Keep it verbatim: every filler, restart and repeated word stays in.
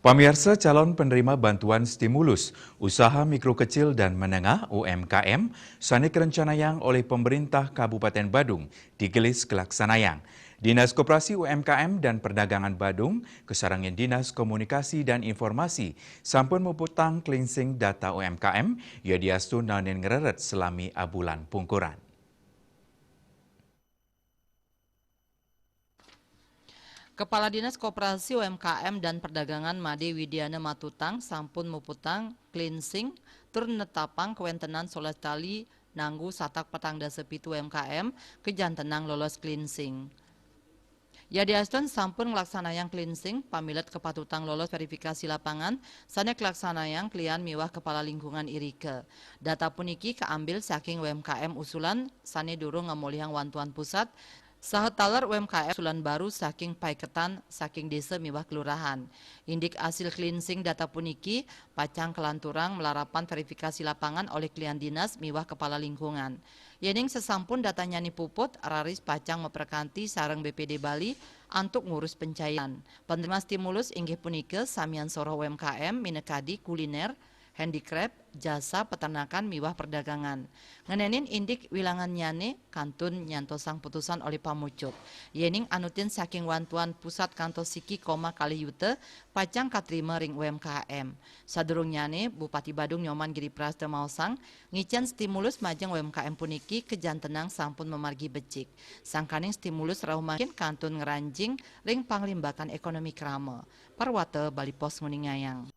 Pamiarsa, calon penerima bantuan stimulus usaha mikro kecil dan menengah, U M K M, sane kerencanayang oleh pemerintah Kabupaten Badung digelis kelaksanayang. Dinas Koperasi, U M K M, dan Perdagangan Badung, kesarengin Dinas Komunikasi dan Informasi, sampun muputang cleansing data U M K M, yadiastu naenin ngreret selami abulan pungkuran. Kepala Dinas Koperasi, U M K M, dan Perdagangan Made Widiana matutang sampun muputang cleansing tur netapang kawentenan solas tali nanggu satak petang dasa pitu U M K M kajantenang lolos cleansing. Yadiastun sampun nglaksanayang cleansing, pamilet kapatutang lolos verifikasi lapangan sane kalaksanayang klian miwah kepala lingkungan irika. Data puniki kaambil saking U M K M usulan sane durung ngamolihang wantuan pusat, saha taler U M K M usulan baru saking paiketan saking desa miwah kelurahan. Indik asil cleansing data puniki pacang kalanturang malarapan verifikasi lapangan olih klian dinas miwah kepala lingkungan. Yening sasampun datanyane puput, raris pacang maprekanti sareng B P D Bali antuk ngurus pencairan. Penerima stimulus inggih punika samian soroh U M K M minakadi kuliner, handicraft, jasa peternakan miwah perdagangan. Ngenenin indik wilangannyane kantun nyantosang putusan olih pamucuk. Yening anutin saking wantuan pusat kantos siki koma kalih yuta pacang katrima ring U M K M. Sadurungnyane, Bupati Badung Nyoman Giri Prasta maosang, ngicen stimulus majeng U M K M puniki kajantenang sampun mamargi becik. Sangkaning stimulus rauh mangkin kantun ngranjing ring panglimbakan ekonomi krama. Parwata Bali Post nguningayang.